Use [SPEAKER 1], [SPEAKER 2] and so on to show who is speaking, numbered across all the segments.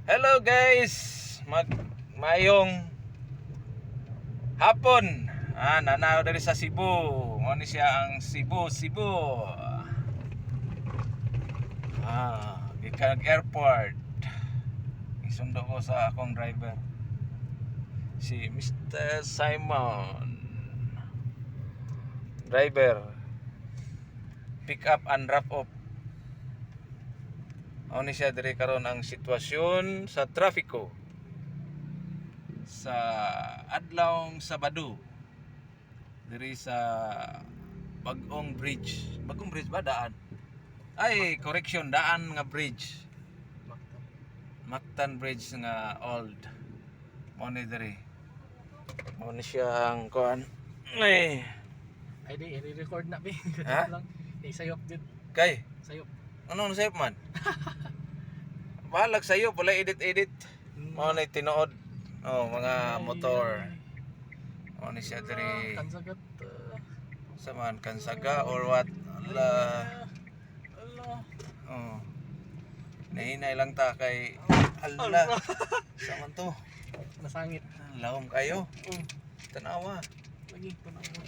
[SPEAKER 1] Hello guys, mag mayong hapon. Nanaw diri sa Cebu. Mao ni siya ang Cebu, Cebu. Gikan airport. Isundo ko sa akong driver. Si Mr. Simon. Driver. Pick up and drop off. Mao ni siya diri karon ang sitwasyon sa trapiko sa adlawng Sabado diri sa Bagong Bridge. Bagong Bridge ba daan? Ay, correction, daan nga bridge.
[SPEAKER 2] Mactan.
[SPEAKER 1] Mactan Bridge nga old. Mao ni diri. Mao ni siya ang kuan. Ay,
[SPEAKER 2] Ay di, i-record na bi.
[SPEAKER 1] Ha?
[SPEAKER 2] Lang. Eh, sayop din.
[SPEAKER 1] Kay,
[SPEAKER 2] Sayop.
[SPEAKER 1] Anong sayop man? Bahalag sayo, wala edit-edit. Mao na tinuod. Oh, mga motor. Mao ni siya diri
[SPEAKER 2] Kansagat.
[SPEAKER 1] Sa man Kansaga or what. Ala.
[SPEAKER 2] Ala.
[SPEAKER 1] Oh. Nahinay lang ta kay ala. Sa man to?
[SPEAKER 2] Nasangit.
[SPEAKER 1] Lawom kayo.
[SPEAKER 2] Oh,
[SPEAKER 1] Tanawa.
[SPEAKER 2] lagi tanawa.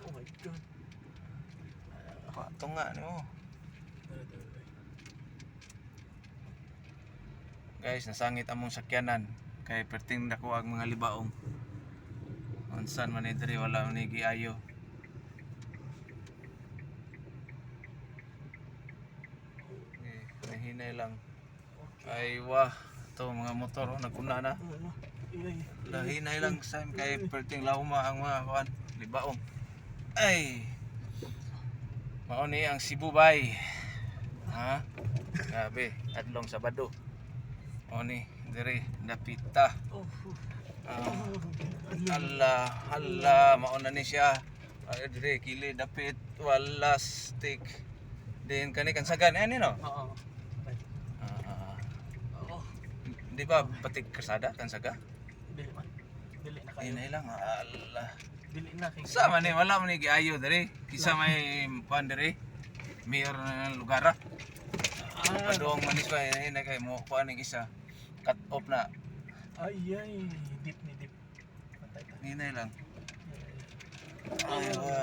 [SPEAKER 2] Oh my God.
[SPEAKER 1] Pato nga no.
[SPEAKER 2] Dali, dali, dali.
[SPEAKER 1] Guys, nasangit among sakyanan kay perting dako ang mga libaong. Unsan man ni diri, wala man ni giayo. Okay, nahinay lang. Ay wah, to mga motor oh, naguna na.
[SPEAKER 2] Oh, ano? Ilay.
[SPEAKER 1] Lahinay lang sa kay perting lauma ang mga kuan libaong. Ay. Mao ni ang Cebu Bay. Ha? Grabe, adlong Sabado. Mao ni diri dapita.
[SPEAKER 2] Oh.
[SPEAKER 1] Ah, ala, ala, mao na ni siya. Ay, diri kili dapit wala stick. Din kani kansagan eh ani no?
[SPEAKER 2] Oo. Ay.
[SPEAKER 1] Ah,
[SPEAKER 2] Oo.
[SPEAKER 1] di ba batig kasada kansaga?
[SPEAKER 2] Dili man. Dili na kayo.
[SPEAKER 1] Hinay lang, ala.
[SPEAKER 2] Dili na kay.
[SPEAKER 1] Sa man ni wala man ni giayo diri. Kisa may kuan diri. Mayor na ng lugar ah.
[SPEAKER 2] Ah.
[SPEAKER 1] Padung manis pa hinay kay mo kuan ning isa. Cut off na.
[SPEAKER 2] Ay ay, deep ni deep. Patay ta.
[SPEAKER 1] Hinay lang. Ay wa.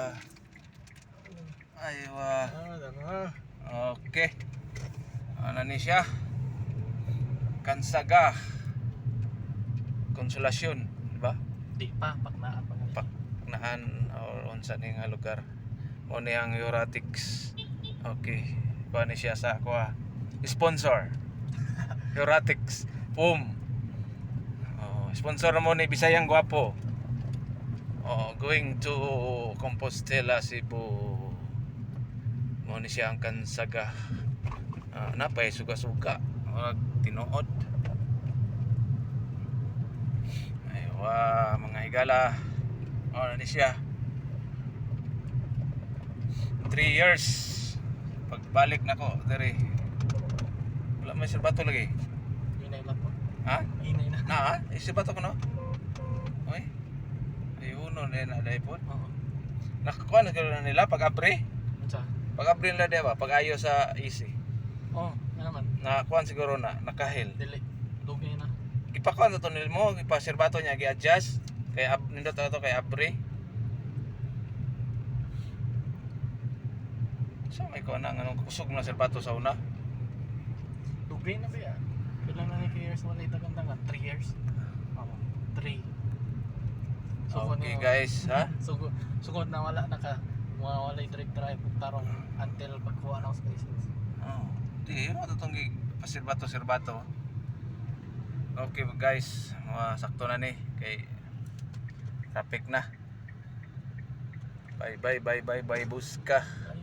[SPEAKER 1] Ay wa.
[SPEAKER 2] Ah, dana.
[SPEAKER 1] Okay. Ano ni siya? Kansaga. Konsolasyon, di ba?
[SPEAKER 2] Di pa, paknaan pa.
[SPEAKER 1] Paknaan or unsa ni nga lugar. Mo ni ang Euratix. Okay. Kuha ni siya sa kuha. Sponsor. Euratix. Boom. Oh, sponsor mo ni Bisayang Gwapo. Oh, going to Compostela, Cebu. Mo ni siya ang Kansaga. Ah, napay suga-suga. Murag tinuod. Ay, wa mga higala. Oh, na ni siya. 3 years. Pagbalik nako diri. Wala may sirbato lagi.
[SPEAKER 2] Hinay lang po.
[SPEAKER 1] Ha?
[SPEAKER 2] Hinay na.
[SPEAKER 1] Na, ha? Eh, sirbato ko no? Oy. Ay, uno na na dai po.
[SPEAKER 2] Oo.
[SPEAKER 1] Nakakuha na kayo na nila pag abre.
[SPEAKER 2] Unsa?
[SPEAKER 1] Pag abre nila di ba? Pag ayo sa easy.
[SPEAKER 2] Oh, ano naman.
[SPEAKER 1] Nakakuha siguro na nakahil.
[SPEAKER 2] Dili. Dugay na.
[SPEAKER 1] Gipakuha na to nila mo, gipasirbato niya, gi-adjust. Kay ab nindot na to kay abre. Sa may kuha na anong kusog na sirbato sa una?
[SPEAKER 2] Dugay na ba ya? Pila na ni years wala itagandangan? 3 years? Oo. 3.
[SPEAKER 1] Okay guys, ha?
[SPEAKER 2] Sugod, sugod na wala na ka. Mga wala drive drive tarong until pagkuha na ako sa license.
[SPEAKER 1] Oh, di mo to tong pasirbato sirbato. Okay guys, mga sakto na ni kay traffic na. Bye bye bye bye bye buska.
[SPEAKER 2] Ay.